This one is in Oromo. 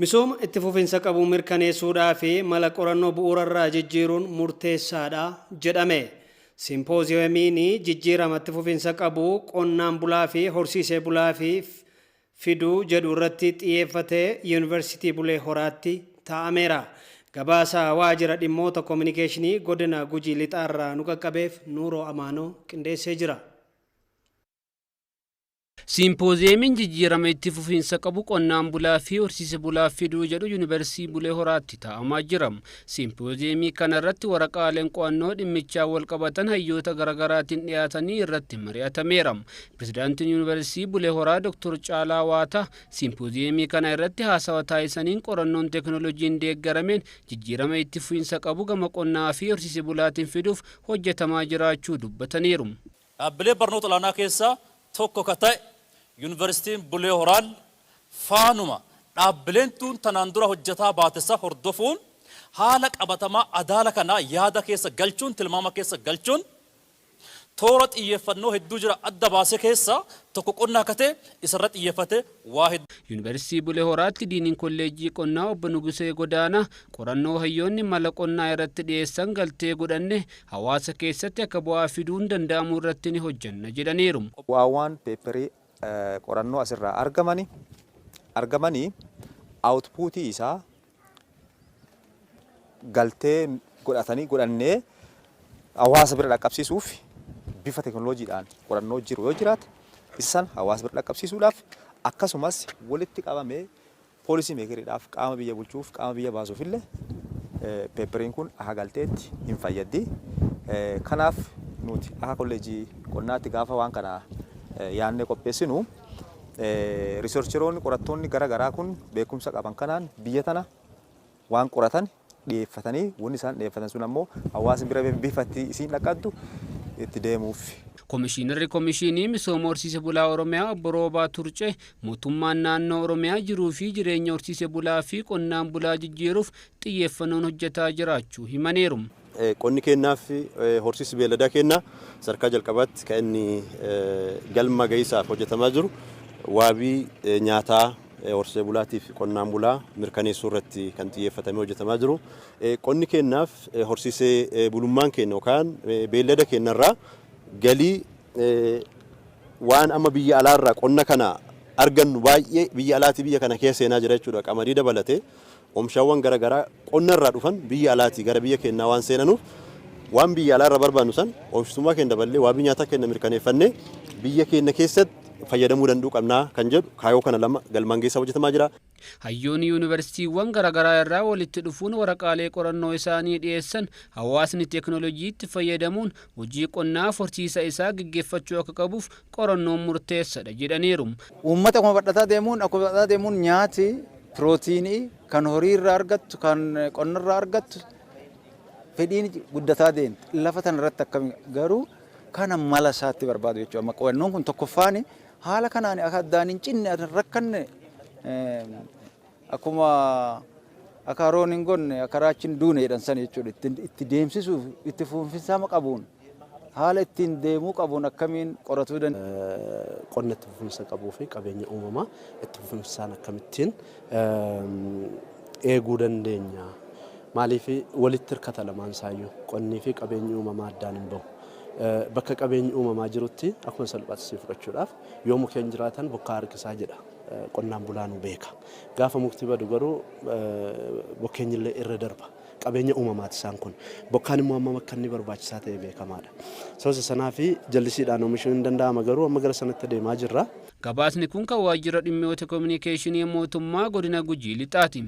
Misooma itti fufinsa qabu mirkaneessuudhaa fi mala qorannoo bu'uurarraa jijjiiruun murteessaadha jedhame. Simpooziyemiin jijjiirama itti fufinsa qabu qonnaan bulaa fi horsiisee bulaa fi fiduu jedhu irratti xiyyeeffatee Yuunivarsiitii Bulee Horaatti taa'ameera. Gabaasa waajjira dhimmoota koominikeeshinii godina Gujii Lixaarraa nu qaqqabeef Nuuroo Amaanoo qindeessee jira. Siimpooziyeemiin jijjiirama itti fufiinsa qabu qonnaan bulaa fi horsiise bulaa fiduu jedhu Yuunivarsiitii Bulee Horaatti taa'amaa jira. Siimpooziyeemii kana irratti waraqaaleen qo'annoo dhimmichaa wal qabatan hayyoota garaagaraatiin dhiyaatanii irratti mari'atameera. Pirezidaantiin Yuunivarsiitii Bulee Horaa Dr. Caalaa Waataa siimpooziyeemii kana irratti haasawa taasisaniin, qorannoon teekinooloojiin deeggarameen jijjiirama itti fufiinsa qabu gama qonnaa fi horsiise bulaatiin fiduuf hojjetamaa jiraachuu dubbataniiru. Dhaabbilee barnoota olaanaa keessaa tokko ka ta'e Yuunivarsiitiin Bulee Horaan faanuma dhaabbileen tun tanaan dura hojjetaa baatessa hordofuun, haala qabatamaa adaala kanaa yaada keessa galchuun, tilmaama keessa galchuun, toora xiyyeeffannoo hedduu jira adda baasee keessa tokko qonna akka ta'e isarra xiyyeeffate waa hedduu. Yuunivarsiitii Bulee Horaatti diiniin kolleejjii qonnaa obbo Nugusee Godaanaa qorannoo hayyoonni mala qonnaa irratti dhiyeessan galtee godhanne hawaasa keessatti akka bu'aa fiduun danda'amu irratti ni hojjenna jedhaniiru. Bu'aawwan paperii qorannoo asirraa argamanii outputii isaa galtee godhatanii godhannee hawaasa bira dhaqqabsiisuuf, bifa teekinooloojiidhaan qorannoo jiru yoo jiraate isa sana hawaasa bira dhaqqabsiisuudhaaf, akkasumas walitti qabamee policy makeriidhaaf, qaama biyya bulchuuf, qaama biyya baasuuf illee paperiin kun akka galteetti hin fayyaddi. Kanaaf nuti akka kolleejii qonnaatti gaafa waan kana yaadnee qopheessinu, researcheroonni, qorattoonni gara garaa kun beekumsa qaban kanaan biyya tana waan qoratan dhiyeeffatanii, wanni isaan dhiyeeffatan sun ammoo hawaasni bira bifa isiin dhaqqabdu itti deemuuf. Komishiinarri Komishinii Misooma Horsiise Bulaa Oromiyaa obbo Roobaa Turcee mootummaan naannoo Oromiyaa jiruu fi jireenya horsiise bulaa fi qonnaan bulaa jijjiiruuf xiyyeeffannoon hojjetaa jiraachuu himaniiru. Qonni kennaa fi horsiisi beelladaa kennaa sadarkaa jalqabaatti kan inni galma gahiisaaf hojjetamaa jiru waabii nyaataa horsiisee bulaatiif qonnaan bulaa mirkaneessuu irratti kan xiyyeeffatamee hojjetamaa jiru. Qonni kennaaf horsiisee bulummaan keenya yookaan beellada keenyarraa galii waan amma biyya alaarraa qonna kana argannu baay'ee biyya alaatii biyya kana keessa seenaa jira jechuudha. Qamadii dabalatee oomishaawwan garaagaraa qonnarraa dhufan biyya alaatii gara biyya keenyaa waan seenanuuf, waan biyya alaarraa barbaannu san oomishtummaa keenya daballee waabii nyaataa keenya mirkaneeffannee biyya keenya keessatti fayyadamuu danda'uu qabnaa kan jedhu kaayoo kana lama galmaan geessaa hojjetamaa jira. Hayyoonni yuunivarsiitiiwwan garaagaraa irraa walitti dhufuun waraqaalee qorannoo isaanii dhiyeessan hawaasni teekinooloojiitti fayyadamuun hojii qonnaa horsiisa isaa gaggeeffachuu akka qabuuf qorannoon murteessadha jedhaniiru. Uummata akkuma bal'ataa deemuun nyaati pirootiinii kan horii irraa argattu, kan qonna irraa argattu fedhiin guddataa deemti. Lafa tana irratti akkami garuu kana mala isaatti barbaadu jechuudha. Amma qo'annoon kun tokkoffaan haala kanaan akka addaan hin cinne, rakkanne, akkuma akka haroon hin gonne akka raachi hin duune jedhan sana jechuudha. Itti deemsisuuf itti fufinsa qabuun, haala ittiin deemuu qabuun akkamiin qoratuu danda'a. Qonna itti fufinsa qabuu fi qabeenya uumamaa itti fufinsaan akkamittiin eeguu dandeenya? Maaliif walitti hirkata lamaan isaayyuu, qonnii fi qabeenyi uumamaa addaan hin bahu. Bakka qabeenyi uumamaa jirutti akkuma salphaatti si fudhachuudhaaf, yoo mukeen jiraatan bokkaa harkisaa jedha. Qonnaan bulaanuu beeka. Gaafa mukti badu garuu bokkeenyillee irra darba. Qabeenya uumamaati isaan kun. Bokkaan immoo hammam akka inni barbaachisaa ta'e beekamaadha. Sababa sanaa fi jallisiidhaan oomishuun hin danda'ama, garuu amma gara sanatti adeemaa jirra. Gabaasni kun kan waajjira dhimmoota koominikeeshinii mootummaa godina Gujii Lixaati.